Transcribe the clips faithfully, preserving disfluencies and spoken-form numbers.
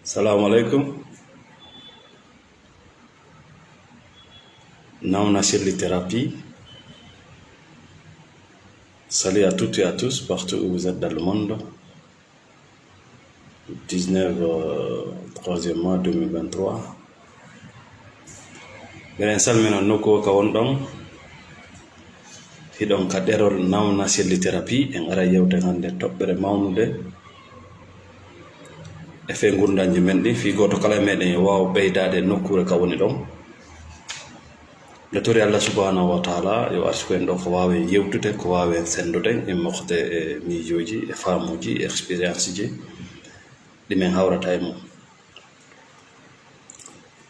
Salam alaikum. Nauna Cellithérapie. Salut à toutes et à tous, partout où vous êtes dans le monde. dix-neuf, euh, troisième mois deux mille vingt-trois. Mbiɗen salmina nokku o ka wonɗon. Hiɗon ka ɗerol Nauna Cellithérapie, en ara yewten hannde toɓɓere mawnde e fee ngurndanji men ɗin, fii gooto kala e meɗen yo waaw ɓeydaade e nokkuure ka woni ɗon. Nde tori Allah subhanahu wa taala yo arsuku en ɗo ko waawen yewtude, ko waawen senndude, immorde e miijooji, e faamuuji, e expérience ji ɗi men hawrata e mum.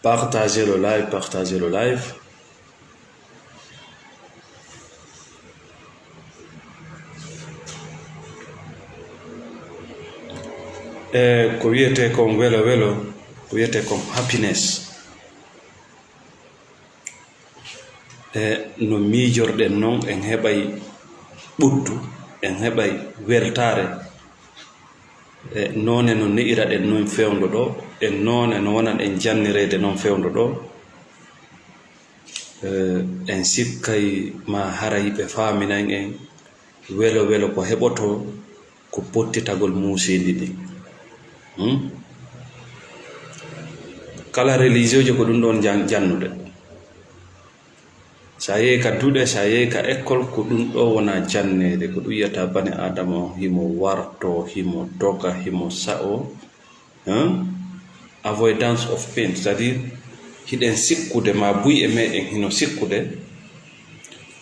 Partagez le live, partagez le live. E ko wiyetee kon welo welo, ko wiyetee kon happiness. E no miijorɗen non, en heɓay ɓuttu, en heɓay weltaare. E noone no ne'iraɗen non fewndo ɗo, e noone no wonan en jannireede non fewndo ɗo. E en sikkay ma haray ɓe faaminan en welo welo ko heɓotoo ko pottitagol muusiindi ndin. Hmm? Kala religieujo ko ɗum ɗon jan-, jannude. Sa yehi ka duɗe, sa yehi ka école, ko ɗum ɗo wona janneede, ko ɗum yiyata bani Adama on, himo warto, himo doga, himo sa'o. Hein? Avoidance of pain, c'est-à-dire, hiɗen sikkude, ma buy e meɗen hino sikkude,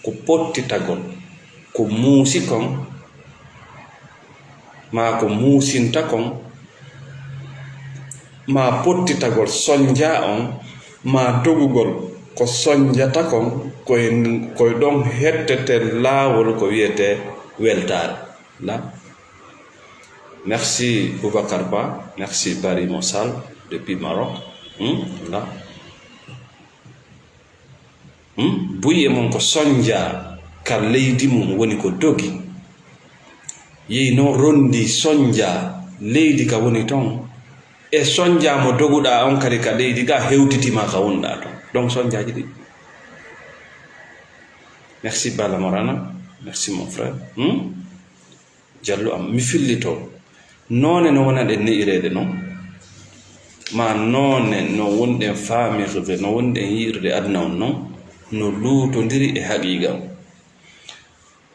ko pottitagol, ko muusi kon, ma ko muusinta kon, ma pottitagol sonja on, ma dogugol ko sonjata kon, koye, koye ɗon hettete laawol ko wiyete weltaare. La. Merci Boubacar Ba, merci Barry Mossal depuis Maroc. Hmm? La. Hmm? Buy e mon ko sonja ka leydi mum woni ko dogi. Yehi noon rondi sonja leydi ka woni ton. E sonja mo doguɗa on kadi ka leydi ga hewtitima ka wonɗa ton. Donc sonjaji ɗi. Merci Bala Morana. Merci mon frère. Hmm? Jallu am, mi fillito. Noone no wonanɗen ne'ireede non, ma noone no wonɗen faamirde, no wonɗen yi'irde aduna on non, no luutondiri e haqiiqa on.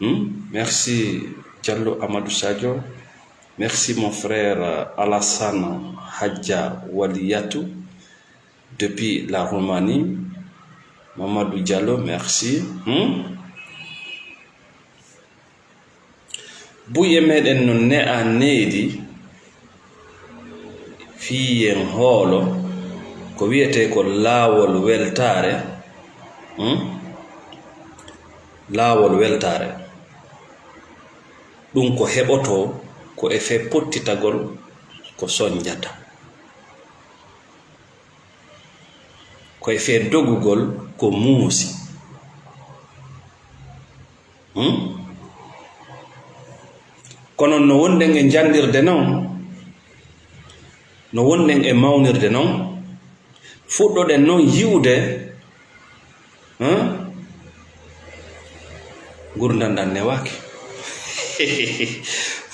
Hmm? Merci Jallo Amadou Sadio. Merci mon frère, euh, Alassane Hadja Waliyatou depuis la Roumanie. Mamadou Diallo, merci. Hmm? Buy e meɗen no ne'a needi fii yen hoolo ko wi'etee ko laawol weltaare, hmm? Laawol weltaare. Ɗum ko heɓotoo ko e fee pottitagol ko sonjata. Ko e fee dogugol ko muusi. Hmm? Kono no wonɗen e njanɗirde non, no wonɗen e mawnirde non, fuɗɗoɗen non yi'ude, hmm? Ngurndan ɗan newaaki.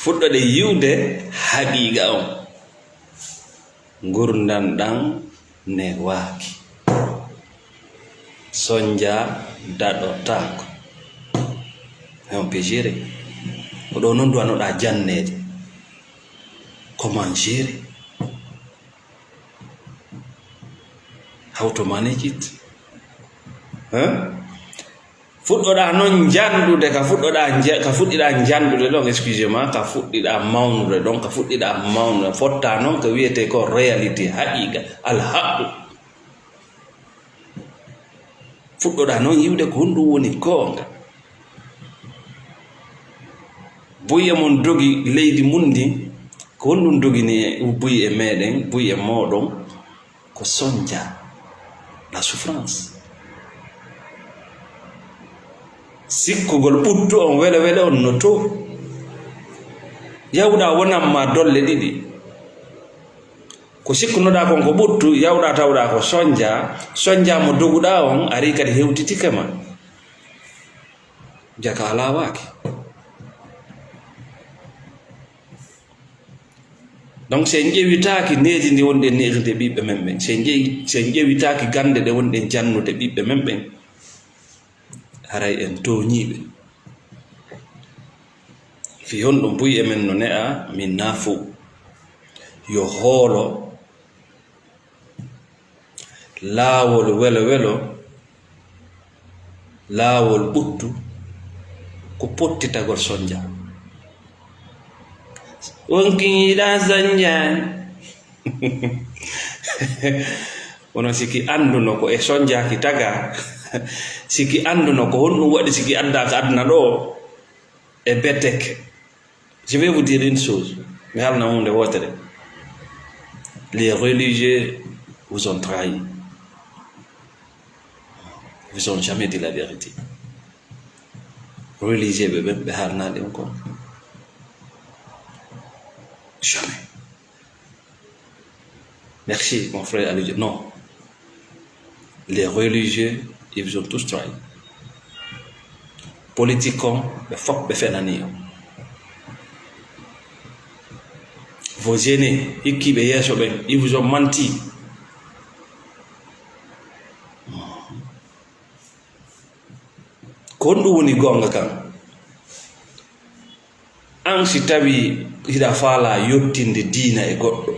Fuɗɗoɗen yi'ude haqiiqa on. Ngurndan ɗan newaaki. Sonja daɗotaako. Mais on peut gérer. Ko ɗo non duwanoɗaa janneede. Comment gérer? How to manage it? Hein? Fuɗɗoɗaa non njanɗude, ka fuɗɗoɗaa nja-, ka fuɗɗiɗaa njanɗude ɗon, excusez-moi, ka fuɗɗiɗaa mawnude ɗon, ka fuɗɗiɗaa mawnude. Fotta non ko wiyetee ko réalité, haqiiqa, alhaqqu. Fuɗɗoɗaa non yi'ude ko honɗum woni goonga. Buy e mon dogi leydi mun ndin, ko honɗum dogini buy e meɗen, buy e moɗon? Ko sonja, la souffrance. Sikkugol ɓuttu on wele wele on no to. Yahuɗa wonan ma dolle ɗiɗi. Ko sikkunoɗaa kon ko ɓuttu, yawɗaa tawɗaa ko sonja, sonja mo doguɗaa on arii kadi hewtitike ma. Jaka a laawaaki. Donc, si en ƴeewitaaki needi ndi wonɗen needinde ɓiɓɓe men ɓen, si en ƴeewi-, si en ƴeewitaaki gannde ɗe wonɗen jannude ɓiɓɓe men ɓen, haray en tooñii ɓe. Fii honɗum buy e men no ne'a min naa fow? Yo hoolo, laawol welo welo, laawol ɓuttu, ko pottitagol sonja. Wonki yiɗaa sonja. Wono siki annduno ko e sonjaaki taga, siki annduno ko honɗum waɗi siki addaaka aduna ɗo e beteke. Je vais vous dire une chose. Mi haalna huunde wootere. Les religieux vous ont trahi. Ils vous ont jamais dit la vérité. Religieux ɓe ɓen, ɓe haalnaali on kon. Jamais. Merci, mon frère Aliou. Non. Les religieux, ils vous ont tous trahi. Politique kon, ɓe fof ɓe fenani on. Vos aînés, hikkiiɓe yeeso ɓen, ils vous ont menti. Ko honɗum woni goonga kan? An si tawii hiɗa faalaa yottinde diina e goɗɗo,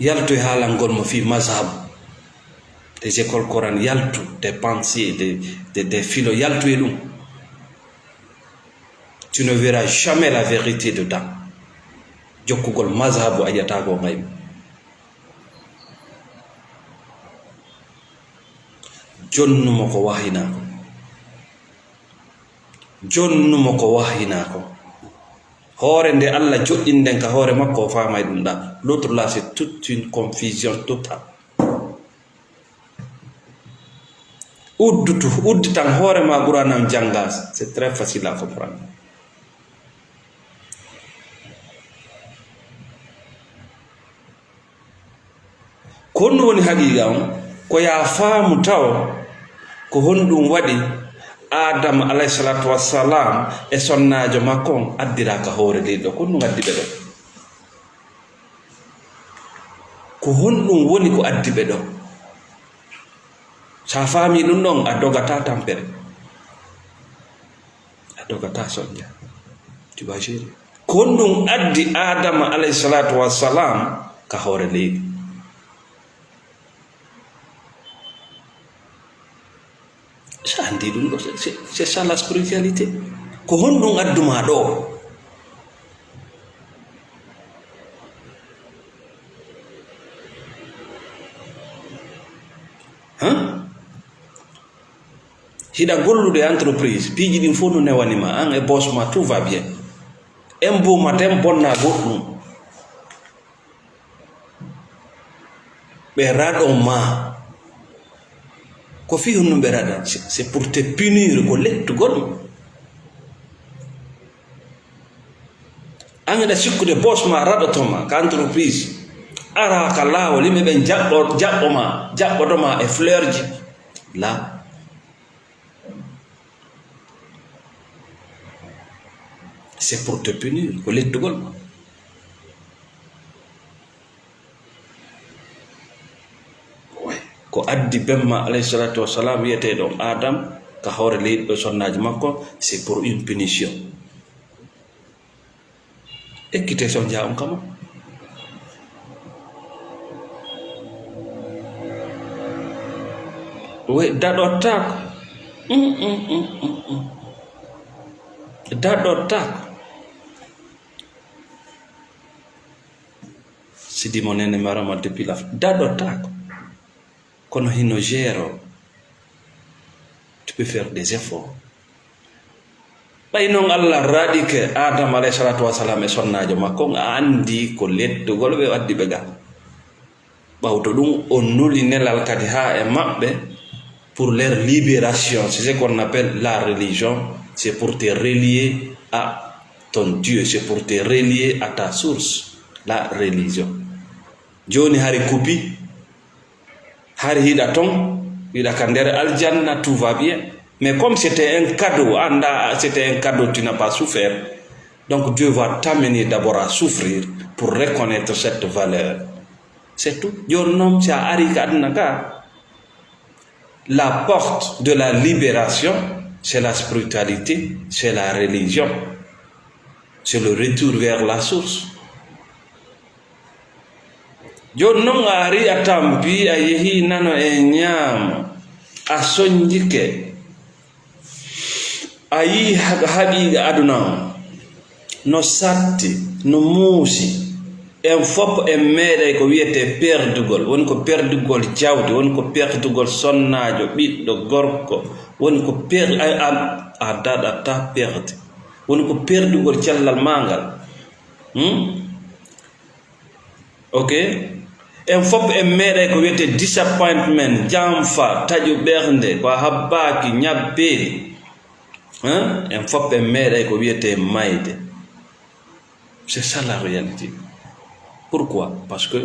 yaltu e haalangol mo fii mazhab, des écoles coraniques, yaltu des pensées, des, des, des philo, yaltu e ɗum. Tu ne verras jamais la vérité dedans. Jokkugol mazhabu a yi'ataa ko ngayɓe. Jonnu mo ko wahyinaa ko. Jonnu mo ko wahyinaa ko. Hoore nde Allah joɗɗini nden ka hoore makko, o faamay ɗum ɗa. L'autre là, c'est toute une confusion totale. Uddutu, udditan hoore ma Qur'aana on jannga, c'est très facile à comprendre. Ko honɗum woni haqiiqa on? Ko yaa faamu taw ko honɗum waɗi Aadama alayhi salaatu wassalaam e sonnaajo makko on addiraa ka hoore leydi ɗo. Ko honɗum addi ɓe ɗo? Ko honɗum woni ko addi ɓe ɗo? Sa faamii ɗum ɗon, a dogataa tampere. A dogataa sonja. Tu vas gérer. Ko honɗum addi Aadama alayhi salaatu wassalaam ka hoore leydi? Sa anndi ɗum ɗo, c'est, c'est, c'est ça la spiritualité. Ko honɗum addu ma ɗo? Hein? Hiɗa gollude entreprise, piiji ɗin fof no newani ma, an e boss ma, tout va bien. Un beau matin, bonna goɗɗum. Ɓe raɗo ma. Ko fii honɗum ɓe raɗa? C'est, c'est pour te punir, ko lettugol. An hiɗa sikkude boss ma raɗoto ma ka entreprise. Ara ka laawol, yimɓe ɓen jaɓɓo, jaɓɓo ma, jaɓɓoto ma e fleur ji. Là. C'est pour te punir, ko lettugol ma. Ko addi ben ma, alayhi salatu wassalam, wiyeteeɗo Adam, ka hoore leydi ɗo, sonnaaji makko, c'est pour une punition. Ekkite sonja on kama. We daɗottaako. Mm, mm, mm, mm, mm. Daɗottaako. Sidi mo Nene Marama depuis la daɗottaako. Kono hino jeero. Tu peux faire des efforts. Ɓay non Allah raɗike Adam alayhi salatu wassalam e sonnaajo makko, a anndi ko lettugol ɓe addi ɓe ga. Ɓawto ɗum, o nuli nelal kadi haa e maɓɓe pour leur libération. C'est ce qu'on appelle la religion. C'est pour te relier à ton Dieu. C'est pour te relier à ta source, la religion. Jooni hari kupi, hari hiɗa ton, hiɗa ka nder aljanna, tout va bien. Mais comme c'était un cadeau, anda, c'était un cadeau, tu n'as pas souffert. Donc Dieu va t'amener d'abord à souffrir pour reconnaître cette valeur. C'est tout. Jooni noon, si a ari ka aduna ka, la porte de la libération, c'est la spiritualité, c'est la religion. C'est le retour vers la source. Jooni noon a ari a tampi, a yehi nano e ñaamo, a soñjike, a yii ha-, haqiiqa aduna on, no satti, no muusi. En fof en meeɗay ko wiyetee perdugol, woni ko perdugol jawdi, woni ko perdugol sonnaajo, ɓiɗɗo gorko, woni ko per-, a, a, a daɗataa perdi, woni ko perdugol cellal maa ngal. Hmm? Ok. En fof en meeɗay ko wiyetee disappointment, janfa, taƴu ɓernde, ko a habbaaki, ñabbeeli. Hein? En fof en meeɗay ko wiyetee mayde. C'est ça la réalité. Pourquoi? Parce que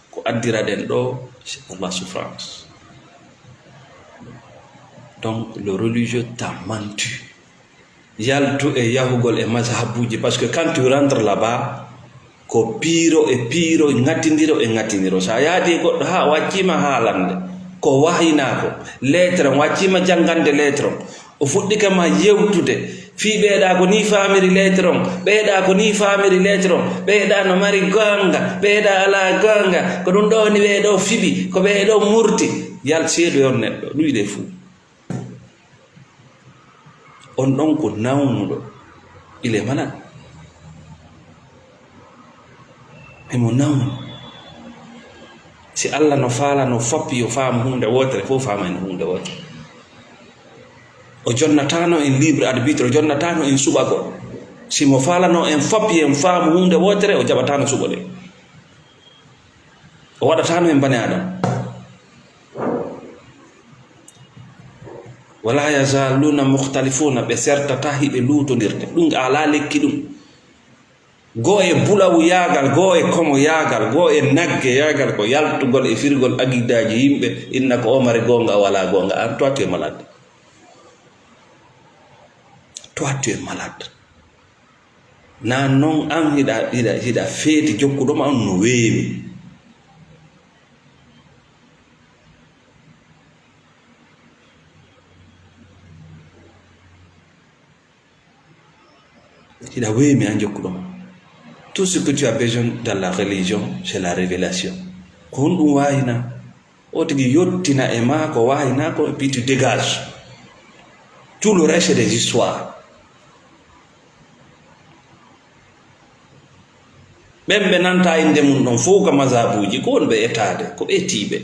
ko addiraɗen ɗo, c'est pour la souffrance. Donc le religieux t'a menti. Yaltu e yahugol e mazhabuuji, parce que quand tu rentres là-bas, ko piiro e piiro, ŋattindiro e ŋattindiro. So a yaadi e goɗɗo haa o accii ma haalande ko wahyinaa ko, lettre on, o accii ma janngande lettre on, o fuɗɗike ma yewtude fii ɓeeɗa ko nii faamiri lettre on, ɓeeɗa ko nii faamiri lettre on, ɓeeɗa no mari goonga, ɓeeɗa alaa goonga, ko ɗum ɗo woni ɓee ɗo fiɓi, ko ɓee ɗo murti. Yal seedoyon neɗɗo, ɗum il est fou. On ɗon ko nawnuɗo, il est malade. Emo nawni. Si Allah no faalano foppi yo faamu huunde wootere, fof faama en huunde wootere. O jonnataano en libre arbitre, o jonnataano en suɓagol. Si mo faalano en foppi en faamu huunde wootere, o jaɓataano suɓoɗen. O waɗataano en bane Aadama. Wala yazaluna mukhtalifuna, ɓe sertata hiɓe luutondirde. Ɗum alaa lekki ɗum. Goo e bulawu yaagal, goo e komo yaagal, goo e nagge yaagal, ko yaltugol e firgol aqidaaji yimɓe, inna ko o mari goonga, o walaa goonga. An, toi, tu es malade. Toi, tu es malade. Naa noon an hiɗa, hiɗa, hiɗa feeti jokkuɗo ma on no weewi. Hiɗa weemi an jokkuɗo ma. Tout ce que tu as besoin dans la religion, c'est la révélation. Ko honɗum waayna? O tigi yottina e ma ko waayna ko, et puis tu dégages. Tout le reste des histoires. Ɓen ɓe nanta innde mum ɗon fof ko mazhabuuji, ko wonɓe etaade, ko ɓe etiiɓe.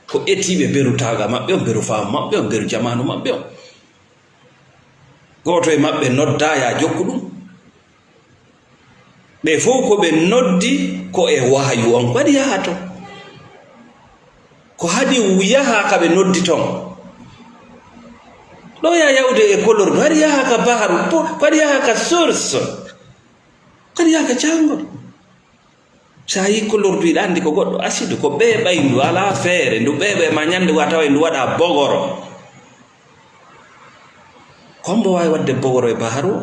Ko etiiɓe beru taaga maɓɓe on, beru faamu maɓɓe on, beru jamaanu maɓɓe on. Gooto e maɓɓe noddaa, yaa jokku ɗum. Ɓe fof ko ɓe noddi ko e wahayu on, ko waɗi yaha ton. Ko haɗi yaha ka ɓe noddi ton. Ɗo yaa yahude e kolordu, haɗi yaha ka baharu, po-, ko haɗi yaha ka source. Ko haɗi yaha ka caangol. So a yii kolordu, hiɗa anndi ko goɗɗo acide, ko ɓeeɓay ndu, alaa feere, ndu ɓeeɓay ma ñannde goo a taway ndu waɗa bogoro. Ko hombo waawi waɗde bogoro e baharu o?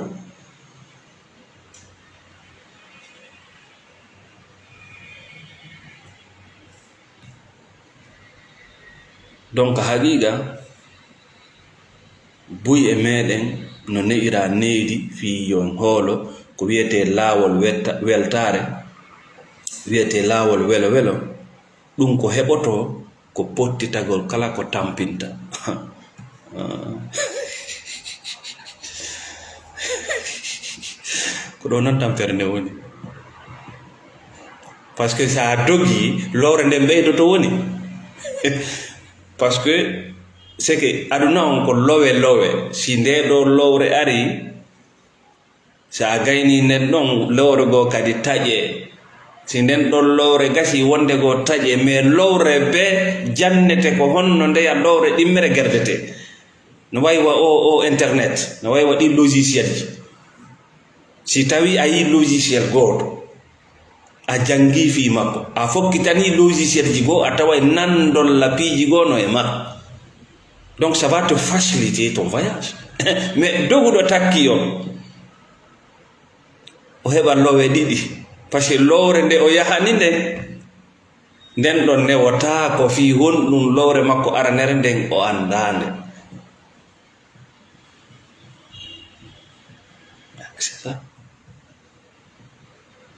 Donc, haqiiqa, buy e meeɗen no ne'ira neydi fii yo en hoolo ko wiyetee laawol wetta-, weltaare, wiyetee laawol welo welo. Ɗum ko heɓotoo ko pottitagol kala ko tampinta. Ko ɗo nan tampere nde woni. Parce que so a dogii, lowre nden ɓeydoto woni. Parce que c'est que aduna on ko lowe lowe. Si nde ɗo lowre ari, so a gaynii nden ɗon, lowre goo kadi taƴee. Si nden ɗon lowre gasii wonde goo taƴee, mais lowre be jannete ko honno ndeya lowre ɗimmere gerdetee. No wayi wa o, o internet, no wayi wa ɗi logiciel ji. Si tawi a yii logiciel gooto, A janngi fii makko, a fokkitani logicielji goo, a taway nandolla piiji goo no e makko. Donc, ça va te faciliter ton voyage. Mais doguɗo takki on, o heɓa lowe ɗiɗi. Parce que lowre nde o yahani nden, nden ɗon newotaako fii honɗun lowre makko aranere nden o anndaa nde. C'est ça.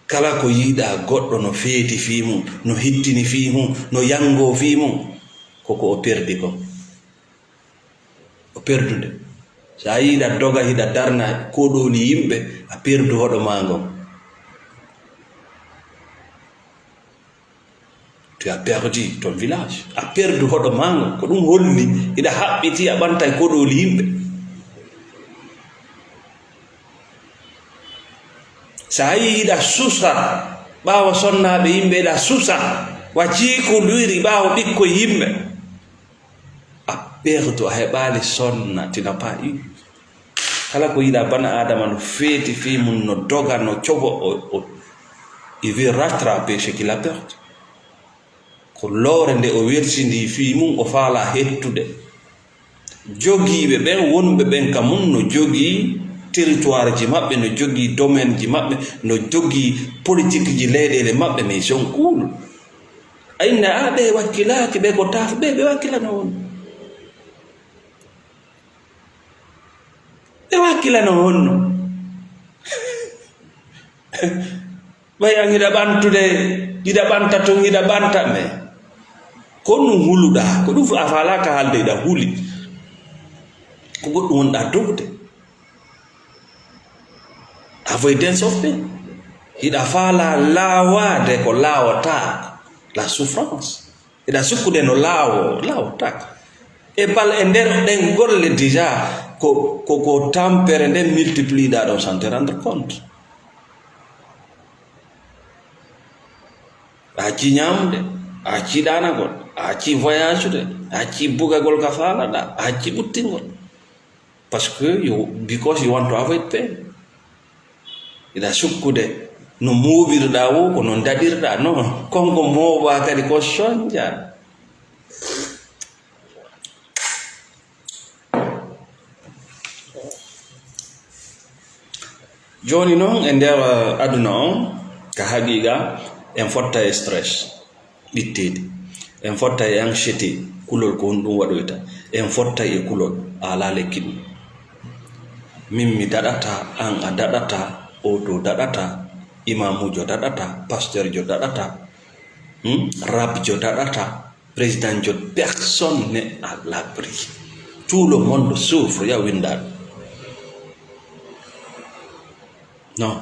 Kala ko yiɗaa goɗɗo no feeti fii mun, no hittini fii mun, no yangoo fii mun, ko ko o perdi kon. O perdude. So a yiɗa doga, hiɗa darna koɗooli yimɓe, a perdu hoɗo maa ngon. Tu as perdu ton village. A perdu hoɗo maa ngon. Ko ɗum holli, hiɗa haɓɓiti, a ɓantay koɗooli yimɓe. So a yii hiɗa susa, ɓaawo sonnaaɓe yimɓe, hiɗa susa, wa ciikuliri ɓaawo ɓikkoy yimɓe. A perdu, a heɓaali sonna, tu n'as pas eu. Kala ko yiɗa bana Adama no feeti fii mun, no doga, no cogo, o, o, il veut rattraper ce qu'il a perdu. Ko lowre nde o wersindii fii mun, o faalaa hettude. Jogiiɓe ɓen, wonɓe ɓen ka mun, no jogii territoireji maɓɓe, no jogii domaineji maɓɓe, no jogii politiqueji leyɗeele maɓɓe, mais ils sont cool. A inna, a, ɓe wakkilaaki, ɓe ko taaf, ɓe, ɓe wakkilano on. Ɓe wakkilano honno? Ɓay an hiɗa ɓantude, hiɗa ɓanta ton, hiɗa ɓanta, mais ko ɗum huluɗaa, ko ɗum a faalaaka haalde, hiɗa huli. Ko goɗɗum wonɗaa dogude. Avoidance of pain. Hiɗa faalaa laawaade ko laawataa, la souffrance. Hiɗa sukkude no laawo, laawataa. E bal e nder ɗen golle déjà, ko, ko, ko tampere nden multiplier ɗaa ɗon sans te rendre compte. A accii ñaamude, a accii ɗaanagol, a accii voyageude, a accii bugagol ka faalaɗaa, a accii ɓuttingol. Parce que you, because you want to avoid pain. Hiɗa sukkude no mooɓirɗaa wo, ko no daɗirɗaa, non. Kon ko mooɓaa kadi ko sonja. Jooni non, e nder, eh, aduna on, ka haqiqa, en fotta e stress, ɓitteede. En fotta e anxiété, kulol ko honɗum waɗoyta. En fotta e kulol, a alaa lekki ɗum. Min mi daɗata, an a daɗata, o to daɗata, imamuujo daɗata, pasteurjo daɗata, hmm? Rabjo daɗata, présidentjo, personne n'est à l'abri. Tout le monde souffre, ya winndaaɗo. Non.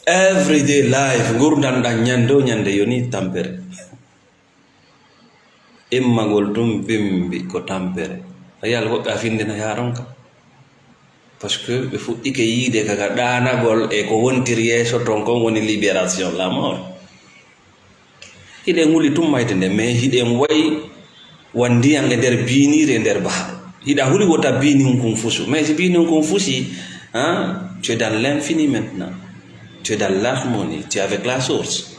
Everyday life, ngurndan ɗan ñande o ñande yoni tampere. Immagol tun bimbi ko tampere. A yiyal woɓɓe a findina yaron ka. Parce que ɓe fuɗɗike yiide ka, ka ɗaanagol e ko wontiri yeeso ton kon woni libération, la mort. Hiɗen wuli tun mayde nde, mais hiɗen wayi wan ndiyan e nder biiniiri e nder bahar. Hiɗa huli wota biini hun kun fusu. Mais si biini hun kun fusi, hein, tu es dans l'infini maintenant. Tu es dans l'harmonie, tu es avec la source.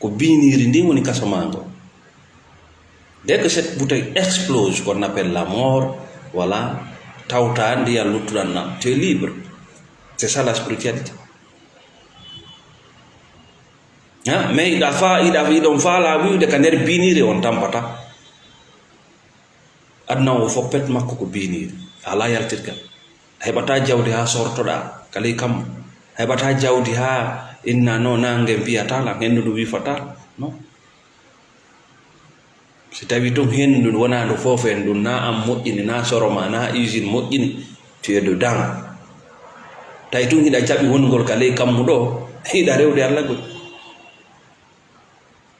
Ko biiniiri ndin woni kaso maa ngon. Dès que cette bouteille explose, qu'on appelle la mort, voilà, tawta ndiyan luttuɗan ɗan. Tu es libre. C'est ça la spiritualité. Ha, mais hiɗa fa-, hiɗa, hiɗon faala wi'ude ka nder biiniiri on tampata. Aduna o foppet makko ko biiniiri. Alaa yaltirgal. A heɓataa jawdi haa sortoɗaa ka ley kammu. A heɓataa jawdi haa inna no naange wiyataa lan, henndu ndu wiifataa lan. Non. Si tawi tun henndu wonaa ndu foof en ɗun, naa an moƴƴini, naa soro maa, naa usine moƴƴini, tu es dedans. Tawi tun hiɗa jaɓi wongol ka ley kammu ɗoo, hiɗa rewde Alla gol.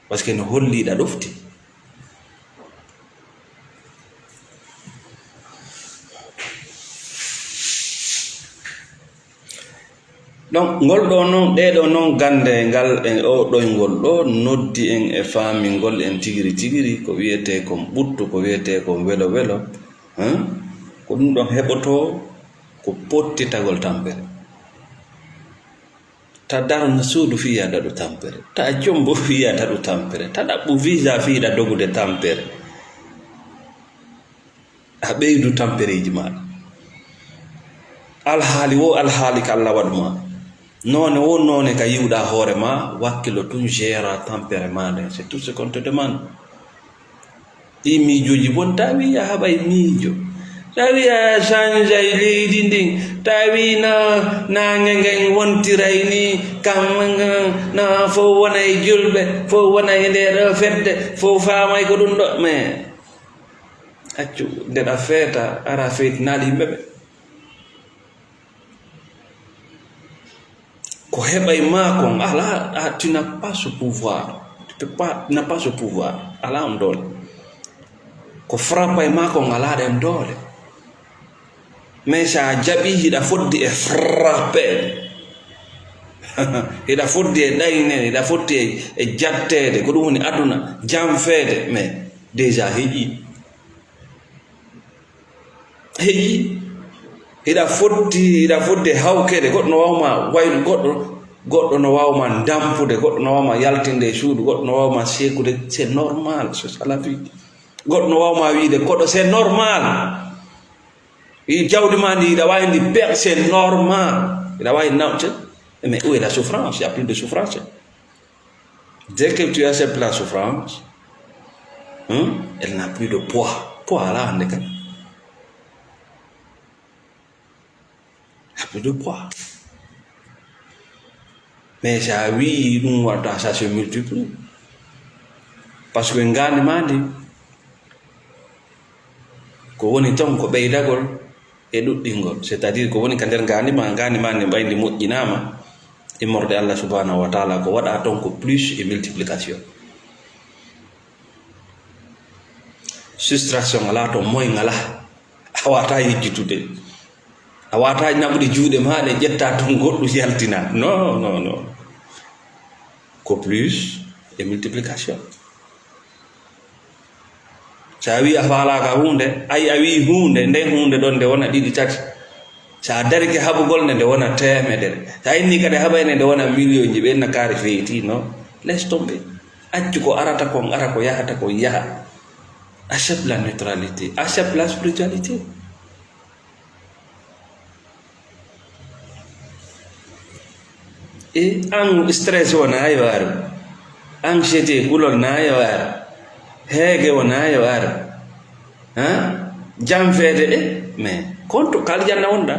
Parce que no holli hiɗa ɗofti. Donc, ngol ɗoo non, ɗee ɗoo non gannde ngal e oo ɗoyngol ɗoo noddi en e faamingol en tigiri tigiri ko wiyetee kon ɓuttu, ko wiyetee kon welo welo, hein? Ko ɗum ɗon heɓotoo ko pottitagol tampere. Ta darna suudu fii a daɗu tampere. Ta jombo fii a daɗu tampere. Ta ɗaɓɓu visa fii ɗa dogude tampere. A ɓeydu tampereeji maaɗa. Alhaali wo alhaali ka Alla waɗu ma. Noone wo noone ka yiwɗa hoore ma, wakkilo tun, gère tampere ma nden. C'est tout ce qu'on te demande. Ɗi miijooji bon, ta wi a haɓay miijo. Ta wi a changeay leydi ndin. Ta wi na naange ngen wontiray ni, kam na fow wona e julɓe, fow wona e nde ɗo fedde, fow faamay ko ɗum ɗo. Mais accu, nde ɗa feeta, ara feetinaali yimɓe ɓe. Ko heɓay maa kon, ala, a, tu n'as pas ce pouvoir. Tu peux pas, tu n'as pas ce pouvoir. Ala on doole. Ko frappay maa kon, ala ɗen doole. Mais sa jaɓi, hiɗa foddi e frappe. Hiɗa foddi e ɗayne, hiɗa foddi e, e jatteede, ko ɗum woni aduna, janfeede, mais déjà heƴi. Heƴi, hiɗa fotti, hiɗa fodde hawkede, goɗɗo no wawma waylu, goɗɗo, goɗɗo no wawma dampude, goɗɗo no wawma yaltinde e suudu, goɗɗo no wawma sekude, c'est normal, c'est ça la vie. Goɗɗo no wawma wiide koɗo, c'est normal. I jawdi ma ndi, hiɗa wawi ndi peeq, c'est normal. Hiɗa wawi nawte, mais où est la souffrance? Il y a plus de souffrance. Dès que tu acceptes la souffrance, hein, elle n'a plus de poids. Poids ala hande kan. N'a plus de poids. Mais sa wi ɗum waɗata, ça se multiplie. Parce que ngandi ma ndi, ko woni ton ko ɓeydagol e ɗuɗɗingol. C'est-à-dire ko woni ka nder ngandi ma, ngandi ma ndi ɓay ndi moƴƴinama, immorde Allah subhanahu wa ta'ala, ko waɗa ton ko plus e multiplication. Soustraction ala ton, moy ngala. A wata yejjitude. A wata naɓude juuɗe ma ɗe ƴetta ton goɗɗum yaltina. Non, non, non. Ko plus e multiplication. Sa wi a falaka hunde, ay a wi hunde, nde hunde ɗon nde wona ɗiɗi, tati. Sa darike haɓugol nde, nde wona teemedere. Sa inni kadi haɓayne nde wona millionji, ɓe inna kaari feyti, non. Laisse tomber. Accu ko arata kon ara, ko yahata kon yaha. Accepte la neutralité. Accepte la spiritualité. E an stress wona e waru. Anxiété, kulol na e waru. Heege wona e waru. Ha? Janfeede ɗe, mais kontu ka aljanna wonɗa.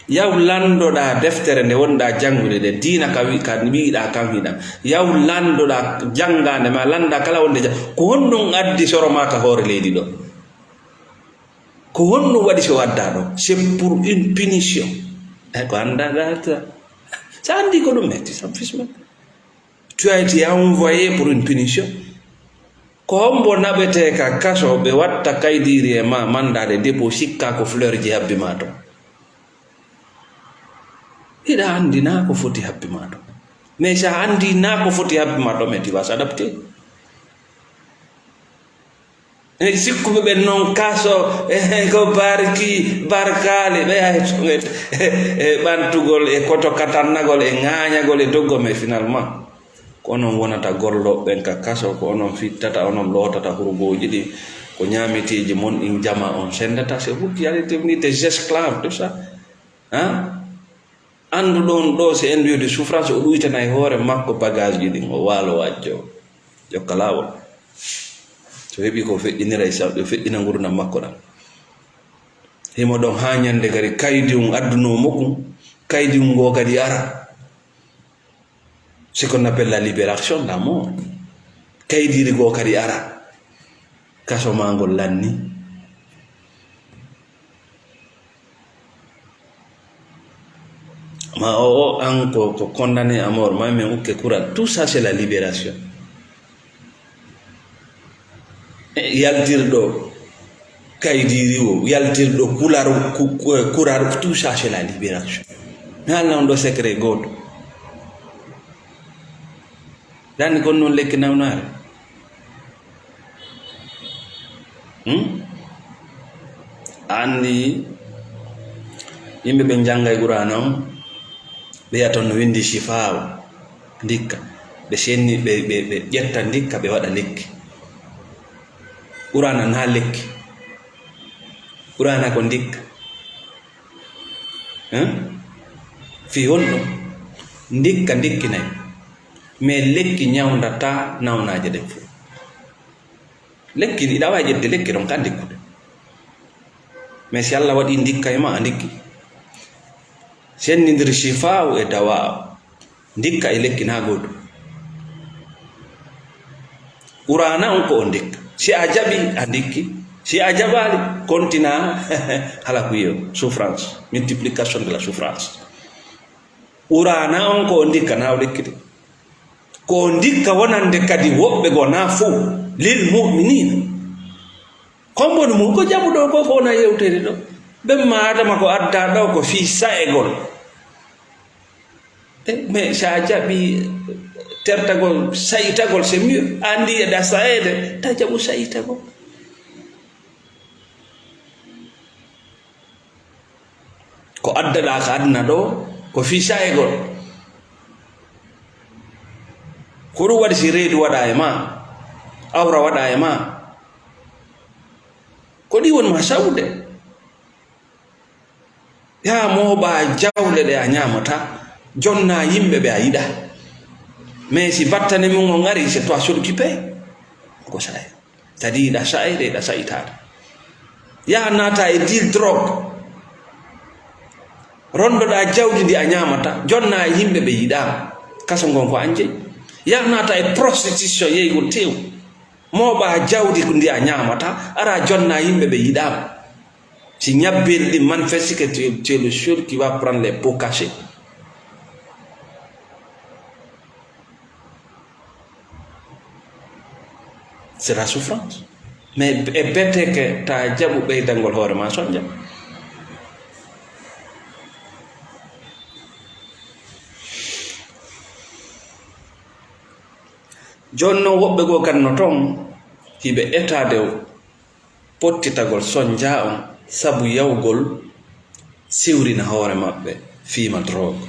Yaw landoɗa deftere nde wonɗa janngude nde, diina ka wi-, ka wiɗa, kan wiɗa. Yaw landoɗa janngaande ma, landa kala wonde ja-, ko honɗum addi soro ma ka hoore leydi ɗo? Ko honɗum waɗi so wadda ɗo? C'est pour une punition. E ko anda data. Sa andi ko ɗum metti, sam fisma. Tu as été envoyé pour une punition. Ko hombo naɓete ka kaso, ɓe watta kaydiri e ma, mandat de dépôt, sikka ko fleur ji habbi ma ton. Hiɗa andi na ko foti habbi ma ton. Mais sa andi na ko foti habbi ma ton, mais tu vas s'adapter. E sikkuɓe ɓen non kaso, e ko barki, barkaali, ɓe hay e, e ɓantugol, e koto katannagol, e ŋaañagol, e doggol, mais finalement, ko onon wonata gollooɓe ɓen ka kaso, ko onon fittata, onon lootata hurgooji ɗi, ko ñaameteeji mon ɗin jama on sendata, c'est vous qui allez devenir des esclaves de ça. Hein? Anndu ɗon ɗo, c'est un lieu de souffrance, o ɗuytana e hoore makko bagage ji ɗin, o waalo wajjo, jokka laawol. So heɓi ko feƴƴinira e sa-, o feƴƴina ngurdam makko ɗam. Himo ɗon haa ñande kadi kaydi on addunoo mo kun, kaydi on ngoo kadi ara. Ce qu'on appelle la libération, la mort. Kaydiri goo kadi ara. Kaso maa ngol lanni. Ma o, o, an ko, ko condamné à mort, ma men ukke kural. Tout ça, c'est la libération. E, yaltirɗo kaydiri o, yaltirɗo kular, ku-, ku-, kurar, tout ça, c'est la libération. Mi haalna on ɗo secret gooto. Dani kon non lekki nawnaare. Hmm? A anndi yimɓe ɓe njannga e Qur'aana on, Ɓe yiya toon no winndi shifaaw, ndikka. Ɓe senni, ɓe, ɓe, ɓe ƴetta ndikka, ɓe waɗa lekki. Qur'aana na lekki. Qur'aana ko ndikka. Hein? Fii honɗum? Ndikka ndikkinay. Mais lekki ñawndataa nawnaaje ɗen fof. Lekki, iɗa waawi ƴettude lekki ɗon ka ndikkude. Mais si Allah waɗi ndikka e ma, a ndikki. Senndindiri shifaaw e dawaaw. Ndikka e lekki na gootum. Qur'aana on ko on ndikka. Si a jaɓi, a ndikki. Si a jaɓaali, kontina hala ko yiyo, souffrance, multiplication de la souffrance. Qur'aana on ko on ndikka na o lekki de. Ko on ndikka wonande kadi woɓɓe goo na fow, lil mu'miniina. Komboni mum ko jaɓuɗo ko, ko wona yewtere ɗo. Ɓen ma Adama ko adda ɗo ko fii sa'egol. E, mais sa jaɓi tertagol, sa'itagol, c'est mieux. Andi e da sa'ede, ta jaɓu sa'itagol. Ko addaɗa ka aduna ɗo, ko fii sa'egol. Ko ɗum waɗi si reedu waɗa e ma, awra waɗa e ma, ko ɗi woni ma sawude. Yaa mooɓa jawle ɗe a ñaamata, jonna yimɓe ɓe a yiɗa. Mais si battane mum on ari, c'est toi seul qui paie. Ko sa'e. Tadi iɗa sa'e de iɗa sa'itaade. Yaa naata e deal drogue. Rondoɗa jawdi ndi a ñaamata, jonna e yimɓe ɓe yiɗaama. Kaso ngon ko an jeyi. Yaa naata e prostitution yeygol tew. Mooɓa jawdi ndi a ñaamata, ara jonna yimɓe ɓe yiɗaama. Si ñabbel ɗi manifeste que tu, tu es le seul qui va prendre les pots cachés. C'est la souffrance. Mais e bete que ta jaɓu ɓeydangol hoore ma sonja. Jooni noon woɓɓe goo kadi no toon hiɓe etaade pottitagol sonja on sabu yawgol siwrina hoore maɓɓe fiima drogue.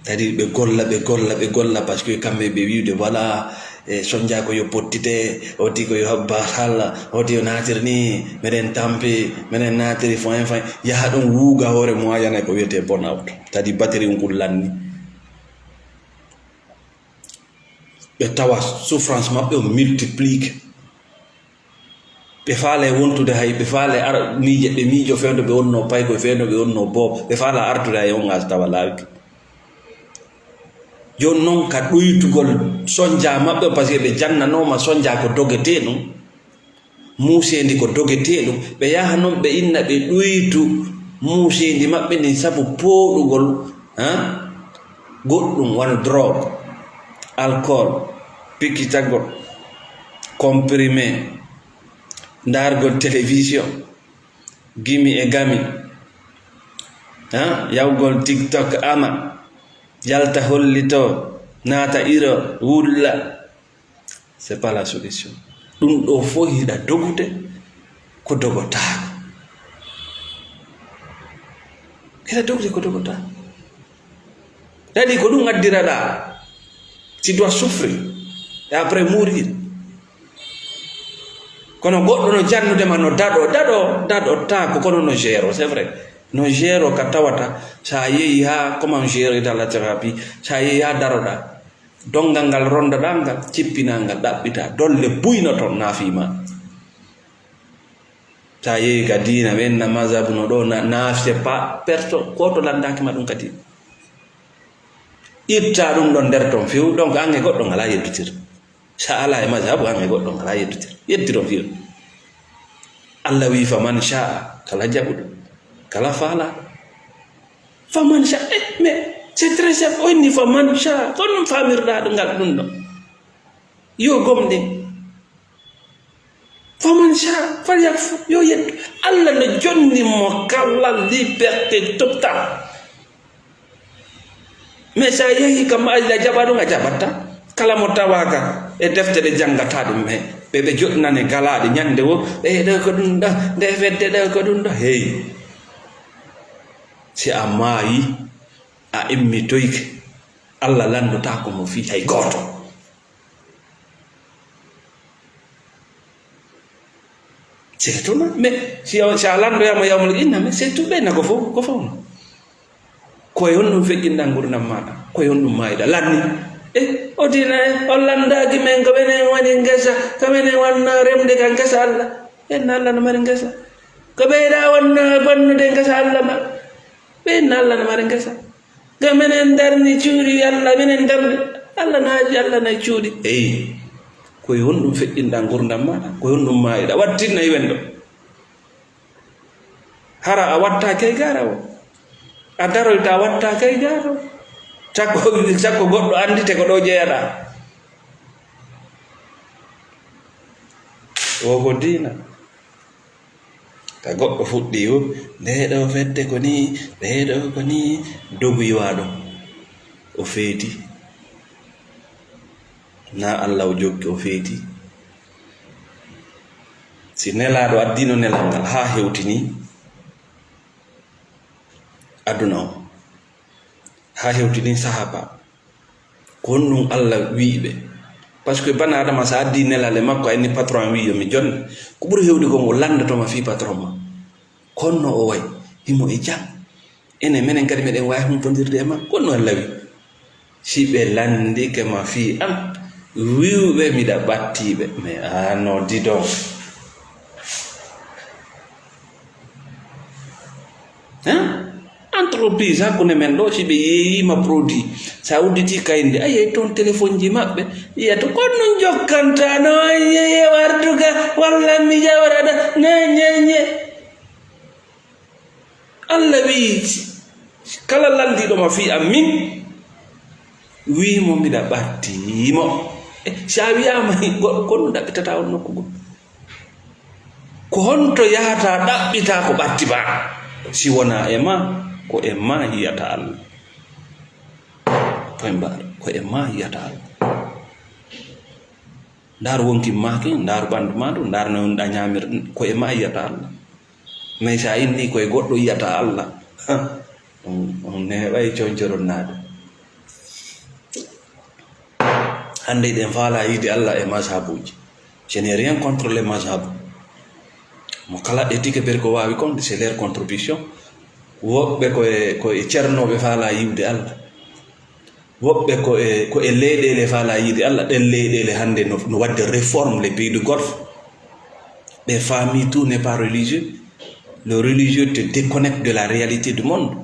Kadi ɓe golla, ɓe golla, ɓe golla, parce que kamɓe ɓe wiide, voilà, e sonja ko yo pottite, oti ko yo habba hala, oti yo naatir ni, meɗen tampi, meɗen naatiri foin foin, yaha ɗum wuuga hoore mum, a yana ko wiyetee burn out. Kadi batterie ngun lanni. Ɓe tawa souffrance maɓɓe on multiplique. Ɓe faale wontude hay, ɓe faale ar-, miije, ɓe miijo fewndo ɓe wonnoo payko, fewndo ɓe wonnoo boobo. Ɓe faala artude hay on ŋas tawa laawki. Jooni noon ka ɗuytugol sonja maɓɓe, parce que ɓe jannanooma sonja ko dogetee ɗum. Muuseendi ko dogetee ɗum. Ɓe yaha noon ɓe inna ɓe ɗuytu muuseendi maɓɓe ndin sabu pooɗugol, han? Goɗɗum wano drogue, alcool, pikkitagol, comprimé, ndaargol télévision, gimi e gami, han? Yawgol TikTok ama, yalta hollito, naata iro, wulla. C'est pas la solution. Ɗum ɗo fof hiɗa dogude ko dogotaako. Hiɗa dogude ko dogotaako. Daɗi ko ɗum addiraɗa. Tu dois souffrir. Et après mourir. Kono goɗɗo no jannude ma no daɗo, daɗo, daɗo taako, kono no géro, c'est vrai. No géro ka tawata, sa yehi ha comment gérer dans la thérapie, sa yehi ha daroɗa. Donngal ngal ronndoɗaa ngal, cippinaa ngal, ɗaɓɓitaa. Dolle buy no toon, naafii ma. So a yehii ka diina, ɓe inna mazhabu no ɗo, na-, naafte pa-, perso, gooto lanndaaki ma ɗum ka diina. Itta ɗum ɗon nder toon few, donc an e goɗɗo ngalaa yeddutir. So a alaa e mazhabu, an e goɗɗo ngalaa yeddutir. Yeddiron few. Allah wii, "Faman sha'a," kala jaɓuɗo, kala faalaaɗo. "Faman sha'a," eh, mais c'est très simple. O inni, "Faman sha'a." Ko ɗum faamirɗaa ɗum ngal ɗum ɗo. Yo gomɗin. "Faman sha'a falyakfur." Yo yettu. Allah no jonni mo kala liberté totale. Mais so a yehii kam, Allah jaɓa ɗum, a jaɓatta. Kala mo tawaaka e defte ɗe janngataa ɗum, he, ɓe, ɓe joɗɗinani galaaɗi ñannde wo, "E, ɗo ko ɗum ɗo, nde fedde ɗo ko ɗum ɗo." Hey. Si a maayi, A immitoyke. Allah lanndotaako mo fii hay gooto. C'est tout, non? Mais si, si a lanndoyaama yawmal qiyamah, mais c'est tout, ɓeyna ko fof, ko fof non. Ko e honɗum feƴƴinɗaa ngurdam maaɗa? Ko e honɗum maayiɗaa? Lanni. E, o diina e, on lanndaaki men, ko menen woni ngesa, ko menen wonnoo remde ka ngesa Allah. Ɓen Allah no mari ngesa. Ko ɓeyɗaa wonnoo bonnude ngesa Allah ma. Ɓen Allah no mari ngesa. Ga menen darni cuuɗi, Allah, menen darni. Allah naaji, Allah nayi cuuɗi. Eyi, ko e honɗum feƴƴinɗaa ngurdam maaɗa? Ko e honɗum maayiɗaa? Wattinna e wendo. Hara a wattaaki e gaara o. A daroyta a wattaaki e gaara o. Sakko, sakko goɗɗo anndite ko ɗo jeyaɗaa. Wo ko diina. Ka goɗɗo fuɗɗii, o, "Ndee ɗoo fedde ko nii, ndee ɗoo ko nii," dogu iwaa ɗon. O feeti. Naa Allah o jokki, o feeti. Si Nelaaɗo addiino nelal ngal haa hewtinii aduna o, haa hewtinii sahaaba, ko honɗum Allah wi'i ɓe? Parce que bana Adama, so a addii nelal e makko, a inni patron am wi'i yo mi jonne, ko ɓuri heewde ko ngo lanndoto ma fii patron ma. Ko honno o wayi? Himo e jam. Enen, menen kadi meɗen waawi humpondirde e makko. Ko honno Allah wi'i? Si ɓe lanndike ma fii an, wi'u ɓe miɗa ɓattii ɓe. Mais ah non, dis donc. Hein? Entreprise hakkunde men ɗo, si ɓe yeeyiima produit, so a udditii kayndi, a yiyay toon telefonji maɓɓe, yiyata ko ɗum jokkanta, no yeeye wartuga, walla mi jawraɗa, ne, ne, ne. Allah wi'i, kala lanndiiɗo ma fii am min, wi'i mo miɗa ɓattii mo. E, si a wi'aama, ko ɗum ɗaɓɓitata on nokku goo. Ko honto yahata ɗaɓɓita ko ɓatti ma? Si wonaa e ma, ko e ma yiyata Allah. Ko e mba-, ko e ma yiyata Allah. Ndaar wonki maaki, ndaar ɓandu ma ndu, ndaar no wonɗa ñaamir, ko e ma yiyata Allah. Mais si a inni ko e goɗɗo yiyata Allah, on, on neeɓay concoronnaade. Hannde eɗen faalaa yiide Allah e mazhabuuji. Je n'ai rien contre les mazhab. Mo kala éthique ɓe ko waawi kon, c'est leur contribution. Woɓɓe ko e, ko e ceernooɓe faalaa yiwde Allah. Woɓɓe ko e, ko e leyɗeele faalaa yiide Allah. Ɗen leyɗeele hannde no, no waɗde réforme les pays du Golfe. Ɓe faami tout n'est pas religieux. Le religieux te déconnecte de la réalité du monde.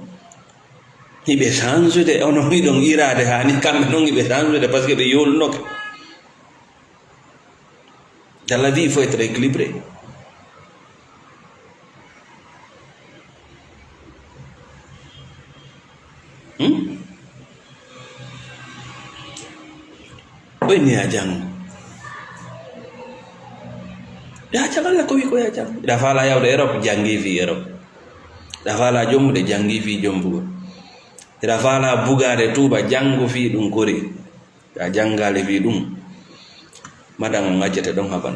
Hiɓe change de, onon hiɗon iraade haa ni, kamɓe non hiɓe change de, parce que ɓe yoolnoke. Dans la vie, il faut être équilibré. Hmm? Ko inni ya janngo? Ya janngo, Allah ko wi ko ya janngo. Hiɗa faala yawde Europe, janngi fii Europe. Hiɗa faala jombude, janngi fii jombugol. Hiɗa faala bugaade tuuba, janngu fii ɗum kori. Hiɗa janngaali fii ɗum. Madan on accete ɗon haɓan.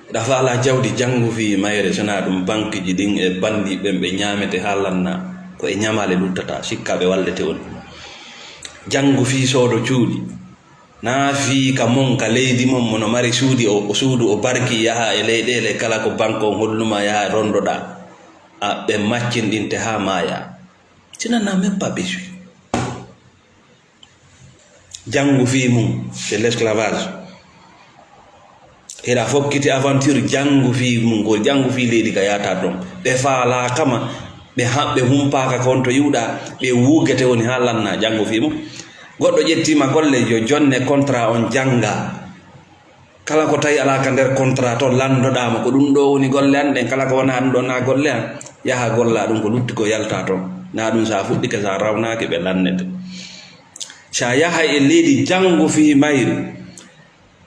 Hiɗa faala jawdi, janngu fii mayre, so naa ɗum bankiji ɗin e bandi ɓen ɓe ñaamete haa lanna, ko e ñamaale luttata, sikka ɓe wallete on. Janngu fii soodo cuuɗi. Naa fii ka mon, ka leydi mon, mo no mari suudi, o, o suudu, o barki, yaha e leyɗeele, kala ko banque on hollumaa, yaha rondoɗaa. A, ɓe maccinɗinte haa maaya. Tu n'en as même pas besoin. Janngu fii mum, c'est l'esclavage. Hiɗa fokkiti aventure, janngu fii mum, ko janngu fii leydi ka yaata ɗon. Ɓe faalaaka ma, ɓe ha-, ɓe humpaaka kon to iwɗa, ɓe wuugete woni haa lanna, janngu fii mum. Goɗɗo ƴettiima golle, yo jonne contrat on jannga. Kala ko tawi alaa ka nder contrat to, lanndoɗaa mo, ko ɗum ɗo woni golle an ɗen, kala ko wonaa ɗum ɗo naa golle an, yaha golla ɗum, ko lutti ko yalta toon. Naa ɗum so a fuɗɗike, so a rawnaaki, ɓe lannete. So a yahay e leydi, janngu fii mayri.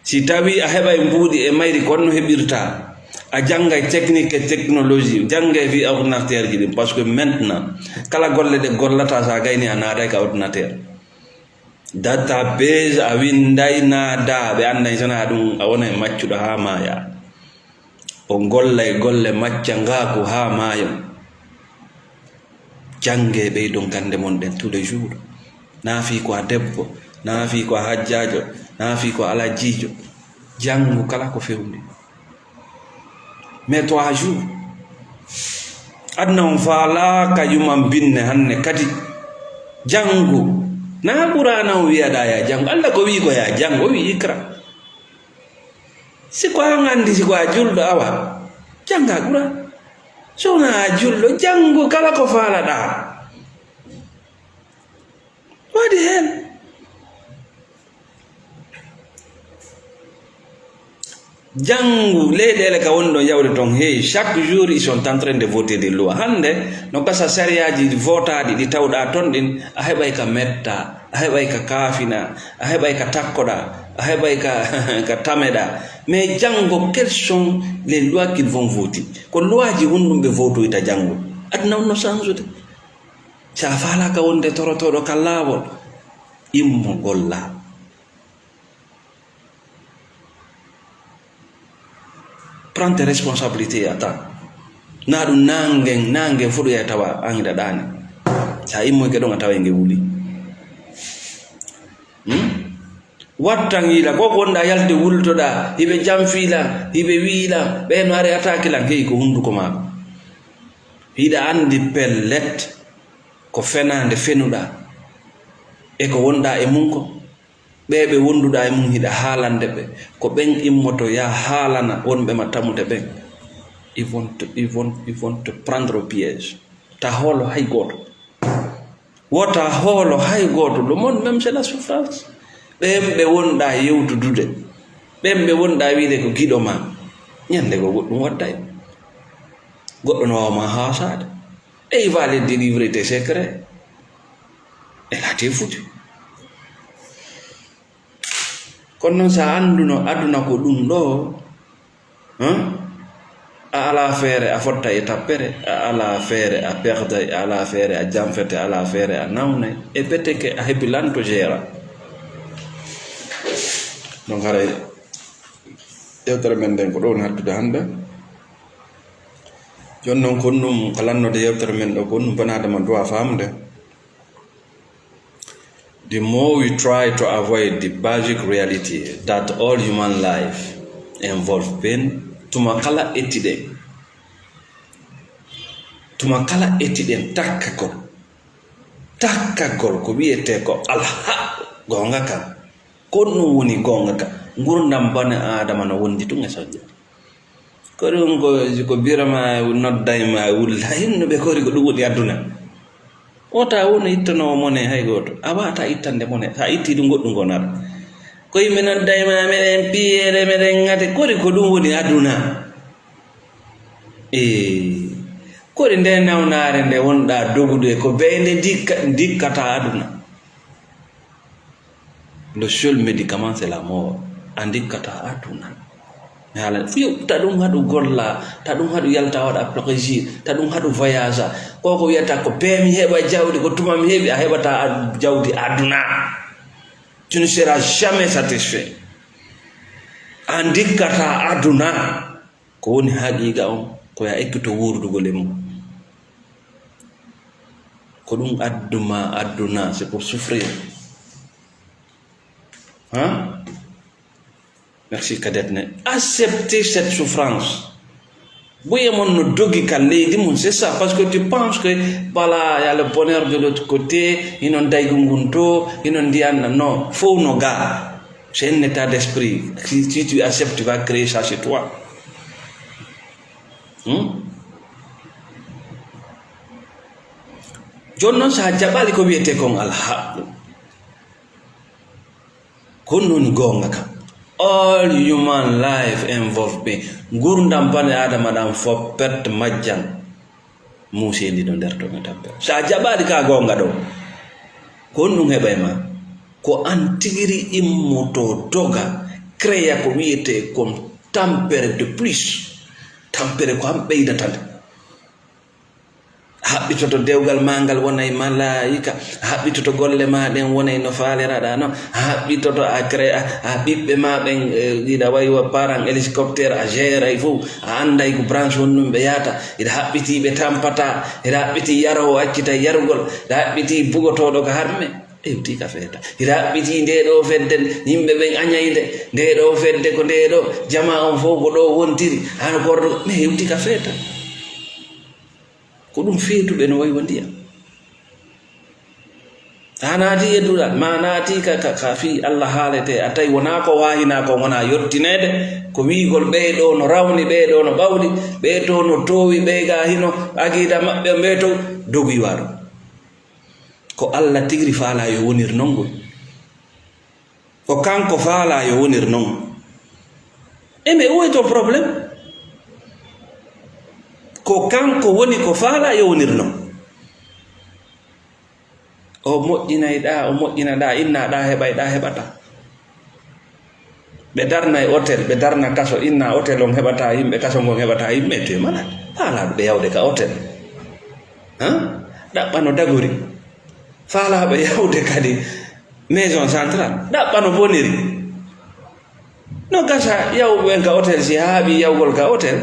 Si tawii a heɓay mbuuɗi e mayri, ko honno heɓirta? A janngay technique et technologie, janngay fii ordinateur ji ɗin, parce que maintenant, kala golle ɗe gollata, so a gayni, a naaday ka ordinateur. Database a winnday naada, ɓe annday so naa ɗum a wonay maccuɗo haa maaya. O gollay golle maccangaaku haa maayo. Jannge, ɓeydon gannde mon ɗen tous les jours. Na fii ko a debbo, na fii ko a hajjaajo, na fii ko a alajjiijo. Janngu kala ko fewndi. Mets-toi à jour. Aduna on faalaaka yuman binne hanne kadi. Janngu. Na Qur'aana on wi'aɗaa ya janngu. Alla ko wi'i ko ya janngu, o wi'i iqra. Si ko an anndi, si ko a julɗo, awa, jannga Qur'aana. So wonaa a julɗo, janngu kala ko faalaɗaa. Waɗi heen. Janngu, leyɗeele ka woni ɗon yawde toon, hey, chaque jour ils sont en train de voter des lois. Hannde, no gasa sariyaaji votaaɗi ɗi tawɗaa toon ɗin, a heɓay ka metta, a heɓay ka kaafina, a heɓay ka takkoɗaa, a heɓay ka, ka tameɗaa. Mais janngo, quelles sont les lois qu'ils vont voter? Ko loi ji honɗum ɓe votoyta janngo? Aduna on no change de. Si a faalaaka wonde torotooɗo ka laawol, immo golla. Prends tes responsabilités, attends. Na ɗum naangen, naangen fof ɗum yaha tawa an hiɗa ɗaani. Si a immoyke ɗon, a taway nge wuli. Hmm? Wattan yiila, ko ko wonɗaa yaltude wultoɗaa, hiɓe janfiila, hiɓe wiila, ɓee no ari ataaki lan, heyi ko hunnduko maako. Hiɗa anndi pellet, ko fenaande fenuɗaa, e ko wonɗaa e mum ko, ɓee ɓe wonduɗaa e mum hiɗa haalande ɓe, ko ɓen immoto yaa haalana wonɓe ma tamude ɓen. Ils vont te, ils vont, ils vont te prendre au piège. Ta hoolo hay gooto. Wota hoolo hay gooto. Le monde même, c'est la souffrance. Ɓen ɓe wonɗaa yewtudude, ɓen ɓe wonɗaa wiide ko giɗo ma, ñande goo goɗɗum waɗday. Goɗɗo no waawa ma haasaade. Et il va aller délivrer tes secrets. Et là, t'es foutu. Kono noon, so a annduno aduna ko ɗum ɗo, hein? A alaa feere, a fotta e tappere, a alaa feere, a perday, a alaa feere, a janfete, a alaa feere, a nawnay, e peteke a hebilanto jeera. Donc, haray yewtere men nden ko ɗo woni hattude hannde. Jooni noon, ko ɗum ko lanndode yewtere men ɗo, ko ɗum banaadama duwa faamde. The more we try to avoid the basic reality that all human life involve pain, tuma kala ettiɗen, tuma kala ettiɗen takkagol, takkagol ko wiyetee ko alhaqqu, goonga kan, ko ɗum woni goonga kan, ngurndan bani Aadama no wondi tun e sojja. Ko ɗum ko, ko birama nodday ma wulla hinnuɓe kori ko ɗum woni aduna. Wota wonu ittanoowo mone hay gooto. A wata ittande mone. Sa itti ɗum goɗɗum ko nata. Ko yimɓe nodday ma meɗen piyere, meɗen ŋate. Kori ko ɗum woni aduna. Ee. Kori nde nawnaare nde wonɗa dogude ko beyde ndikka, ndikkata aduna. Le seul médicament, c'est la mort. A ndikkata aduna. Mi haala, fiyo, ta ɗum haɗu golla, ta ɗum haɗu yalta waɗa plaisir, ta ɗum haɗu voyage. Ko ko wiyata ko be mi heɓa jawdi, ko tuma mi heɓi, a heɓata ad-, jawdi aduna. Tu ne seras jamais satisfait. A ndikkata aduna. Ko woni haqiqa on, ko ya ekkito wurdugol e mum. Ko ɗum adduma aduna, c'est pour souffrir. Hein? Merci, Kadetne. Accepter cette souffrance. Buye mon no dogi ka leydi mum, c'est ça, parce que tu penses que, voilà, il y a le bonheur de l'autre côté, hinon daygu ngun to, hinon ndiyan na, non, fow no ga. C'est un état d'esprit. Si, si tu acceptes, tu vas créer ça chez toi. Hmm? Jooni noon, so a jaɓaali ko wiyetee kon alhaqqu, ko ɗum woni goonga ka. All human life involve pain. Ngurndan bani Aadama ɗan fof perte majjan. Muuseendi no nder toon e tampere. So a jaɓaali ka goonga ɗo, ko honɗum heɓay ma? Ko an tigiri immoto doga, créa ko wiyetee kon tampere de plus. Tampere ko an ɓeydata nde. A haɓɓitoto dewgal maa ngal wonay malaayika, a haɓɓitoto golle maa ɗen wonay no faaliraɗaa non, a haɓɓitoto a créa, a ɓiɓɓe maa ɓen, eh, iɗa wayi wa parent hélicoptère a géray fof, a annday ko branche honɗum ɓe yahata, iɗa haɓɓitii ɓe tampataa, iɗa haɓɓitii yaroowo accitay yarugol, iɗa haɓɓitii bugotooɗo ko harme. Hewtii ka feeta. Hira haɓɓitii ndee ɗoo fedde, yimɓe ɓen añay nde. Ndee ɗoo fedde ko ndee ɗoo, jamaa on fof ko ɗoo wontiri. Hano kordo, mi hewtii ka feeta. Ko ɗum feetuɓe no wayi wa ndiyam. A naatii e duɗal, ma naatii ka, ka, ka fii Alla haaletee, a tawi wonaa ko waahinaa kon, wonaa yottineede, ko wiigol ɓee ɗoo no rawni, ɓee ɗoo no ɓawli, ɓee too no toowi, ɓee gaa hino agiida maɓɓe, ɓee too dogi waaɗo. Ko Alla tigri faalaa yo wonir non ngun. Ko kanko faalaa yo wonir non. E mais où est ton problème? Ko kanko woni ko faalaa yo wonir non. O moƴƴinay ɗaa, o moƴƴina ɗaa, inna ɗaa heɓay ɗaa heɓataa. Ɓe darna e hôtel, ɓe darna kaso, inna hôtel on heɓataa yimɓe, kaso ngon heɓataa yimɓe, tu es malade. Faalaaɓe ɓe yawde ka hôtel. Han? Ɗaɓɓano dagori. Faalaaɓe yawde kadi maison centrale. Ɗaɓɓano boniri. No gasa yawɓe ɓen ka hôtel si haaɓi yawgol ka hôtel.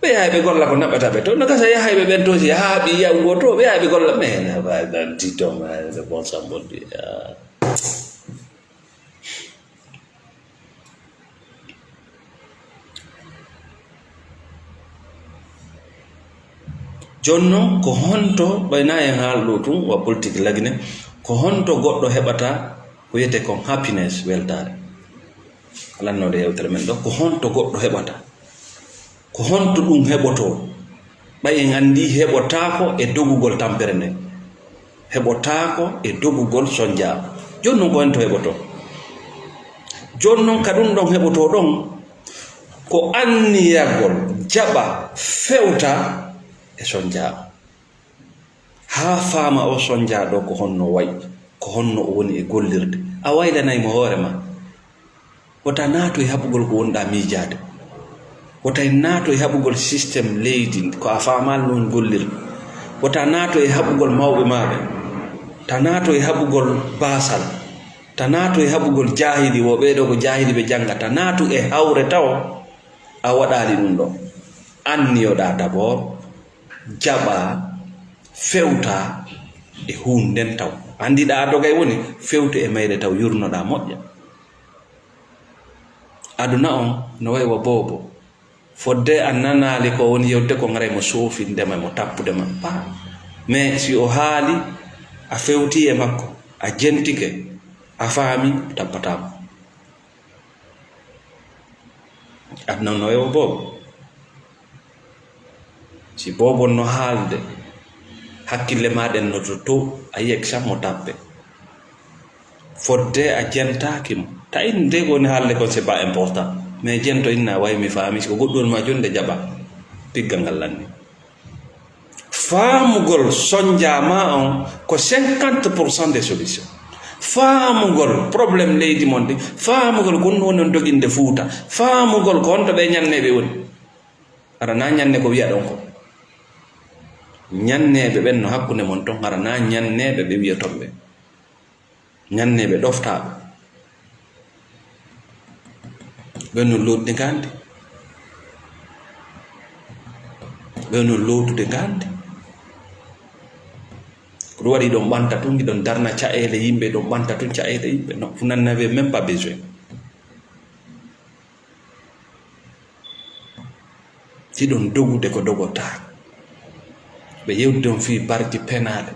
Ɓe yahay ɓe golla ko naɓata ɓe to. No gasa yahayɓe ɓen to si haaɓi yawgo to. Ɓe yahay ɓe golla. Mais na ba dan tito ma le bon sambodi. Jooni non, ko honto, ɓay na en haal ɗo tun, wa politique lagine, ko honto goɗɗo heɓata ko wiyetee kon happiness, weltaare? Alannooɗo yewtere men ɗo, ko honto goɗɗo heɓata? Ko honto ɗum heɓotoo? Ɓay en anndi heɓotaako e dogugol tampere nden. Heɓotaako e dogugol sonjaa. Jooni non ko honto heɓotoo? Jooni non ka ɗum ɗon heɓotoo ɗon, ko anniyagol jaɓa fewta e sonjaa. Haa faama o sonjaa ɗo ko honno wayi, ko honno o woni e gollirde. A waylanay mo hoore ma. Wota naatu e haɓugol ko wonɗaa miijaade. Wota en naatu e haɓugol système leydi ko a faamaali no woni gollirde. Wota naatu e haɓugol mawɓe maa ɓe. Ta naatu e haɓugol baasal. Ta naatu e haɓugol jaahili wo ɓee ɗo ko jaahili ɓe jannga. Ta naatu e hawre tawo a waɗaali ɗum ɗo. Anniyoɗaa d'abord, jaɓaa, fewtaa e huunde nden taw. Anndiɗaa a dogay woni, fewtu e mayre taw yurnoɗaa moƴƴa. Aduna on no wayi wa boobo. Fodde a nanaali ko woni yewde ko ngaray mo soofinde ma, mo tappude ma. Paa. Mais si o haali, a fewti e makko, a jentike, a faami, tappataako. Aduna no wayi wa boobo. Si boobo no haalde, hakkille maa ɗen no to, to, a yiyay sam mo tappe. Fodde a jentaaki mo. Ta in nde ko woni haalde kon, c'est pas important. Mais jento inna wayi mi faami, si ko goɗɗum woni ma jonde jaɓa. Piggal ngal lanni. Faamugol sonjaa maa on ko cinquante pour cent des solutions. Faamugol problème leydi mon ɗi, faamugol ko honno woni on doginde Fuuta, faamugol ko honto ɓe ñanneeɓe woni. Hara na ñanne ko wiyaɗon ko. Ñanneeɓe ɓen no hakkunde mon ton, hara na ñanneeɓe ɓe wiyaton ɓe. Ñanneeɓe ɗoftaaɓe. Ɓen no lootude ngaandi. Ɓen no lootude ngaandi. Ko ɗum waɗi hiɗon ɓanta tun, hiɗon darna caɗeele yimɓe, hiɗon ɓanta tun caɗeele yimɓe. Non, vous n'en avez même pas besoin. Hiɗon dogude ko dogotaako. Ɓe yewti on fii barki penale.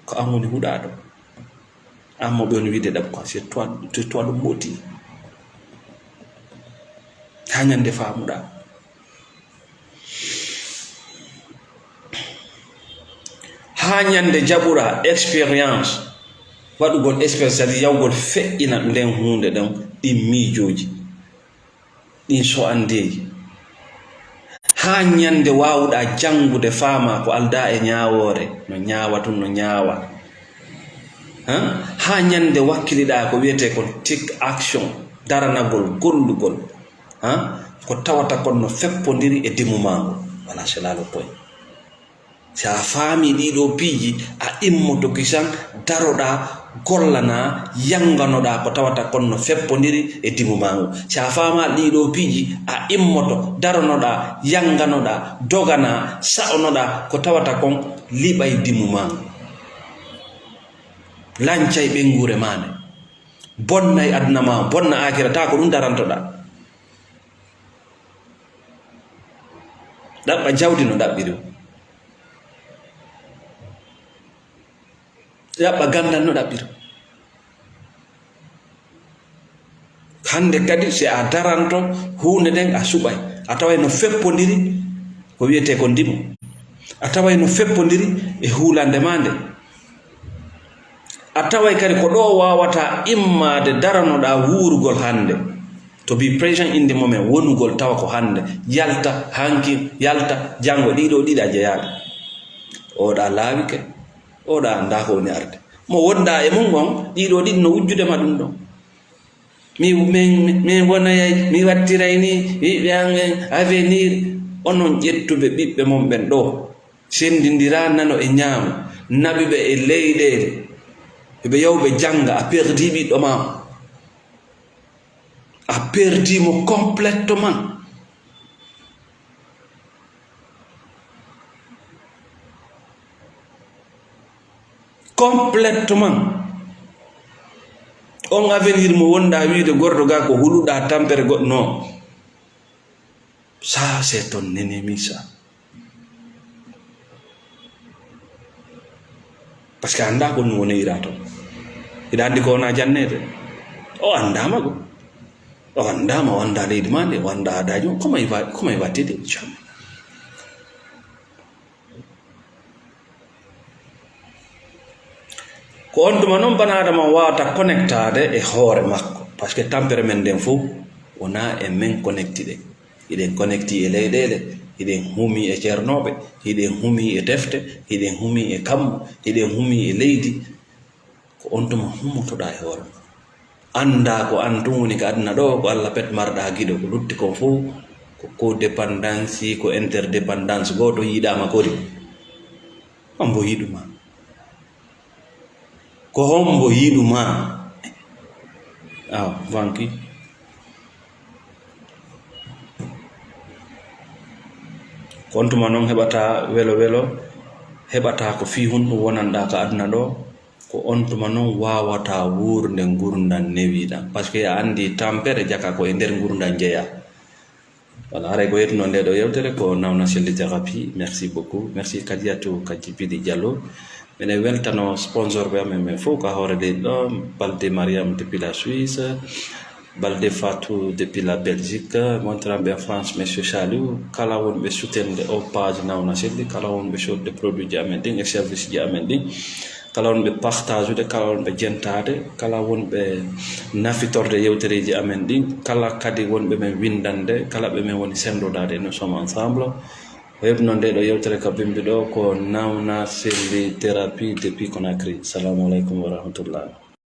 Ko an woni huɗaaɗo. An mo ɓe woni wiide ɗaɓ ko, c'est toi, c'est toi le maudit. Haa ñande faamuɗaa. Haa ñande jaɓuɗaa expérience, waɗugol expérience, c'est-à-dire yawgol feƴƴina nden huunde ɗen, ɗin miijooji, ɗin so'andeeji. Haa ñande waawuɗaa janngude, faamaa ko aldaa e ñaawoore, no ñaawa tun, no ñaawa. Han? Haa ñande wakkiliɗaa ko wiyetee kon take action, daranagol, gollugol. Han? Ko tawata kon no feppondiri e dénouement ngol. Voilà, c'est là le point. Si a faami ɗiɗo piiji, a immoto kisan, daroɗa, gollana, yanganoɗa ko tawata kon no feppondiri e dimu ma ngu. Si a faama ɗiɗo piiji, a immoto, daronoɗa, yanganoɗa, dogana, sa'onoɗa ko tawata kon liɓay dimu ma ngu. Lancay ɓenguure ma nde. Bonnay aduna ma, bonna akira, ta ko ɗum darantoɗa. Ɗaɓɓa jawdi no ɗaɓɓiri. Ɗaɓɓa gandal no ɗaɓɓiri. Hande kadi, si a daranto huunde nden, a suɓay. A taway no feppondiri ko wiyetee ko ndimu. A taway no feppondiri e huulande ma nde. A taway kadi ko ɗo wawata immaade daranoɗa wuurugol hande. To be present in the moment, wonugol tawa ko hande. Yalta, hanki, yalta, jango, ɗiɗo ɗiɗi a jeyaɗo. Oɗa laawike, oɗa anda ko woni arde. Mo wonɗa e mum on, ɗiɗo ɗiɗi no wujjude ma ɗum ɗon. Mi, min, min wonayay, mi wattiray ni, wiɓe an en avenir. Onon ƴettuɓe ɓiɓɓe mon ɓen ɗo, sendindira nano e ñaamo, naɓuɓe e leyɗeele, ɓe yawɓe janga, a perdi ɓiɗɗo ma. A perdi mo complètement. Complètement. On avenir mo wonɗa wiide gordo ga ko huluɗa tampere goɗɗo, non. Ça, c'est ton ennemi, ça. Parce que a anndaa ko ɗum woni ira toon. Hiɗa anndi ko wona jannede. O anndaama ko. O anndaama, o anndaa leydi maa ndi, o anndaa aadaaji mum. Comment il va, comment il va t'aider? Jamais. Ko on tuma noon bana Adama wawata connectade e hoore makko. Parce que tampere men nden fof wona e men connecti ɗe. Hiɗen connecti e leyɗeele, hiɗen humi e ceernooɓe, hiɗen humi e defte, hiɗen humi e kammu, hiɗen humi e leydi. Ko on tuma hummotoɗaa e hoore ma. Anndaa ko an tun woni ka aduna ɗo, ko Alla pet marɗaa giɗo, ko lutti kon fof ko codépendance, ko interdépendance, gooto yiɗaama kori. Hombo yiɗu ma? Ko hombo yiɗu ma? Awa, banki. Ko on tuma noon heɓata welo welo, heɓata ko fii hun ɗum wonanɗaa ka aduna ɗo, ko on tuma noon waawata wuurde ngurndan newiiɗan. Parce que a anndi tampere jaka ko e nder ngurndan jeyaa. Voilà, haray ko yettuno nde ɗo yewtere ko Nawna Selli Thérapie. Merci beaucoup. Merci Kadiatou Kadjibidi Diallo. Miɗen weltano sponsor ɓe amen ɓen fof ka hoore leydi ɗo, Balde Mariam depuis la Suisse, Balde Fatou depuis la Belgique, montiranɓe en France, Monsieur Saliou, kala wonɓe soutende o page Nawna Selli, kala wonɓe sodde produit ji amen ɗin e service ji amen ɗin, kala wonɓe partageude, kala wonɓe jentaade, kala wonɓe nafitorde yewtereeji amen ɗin, kala kadi wonɓe men winndande, kala ɓe men woni senndodaade, nous sommes ensemble. Ko heɓno nde ɗo yewtere ka bimbi ɗo ko Nawna Selli Thérapie depuis Conakry. Salamu aleykum wa rahmatullah.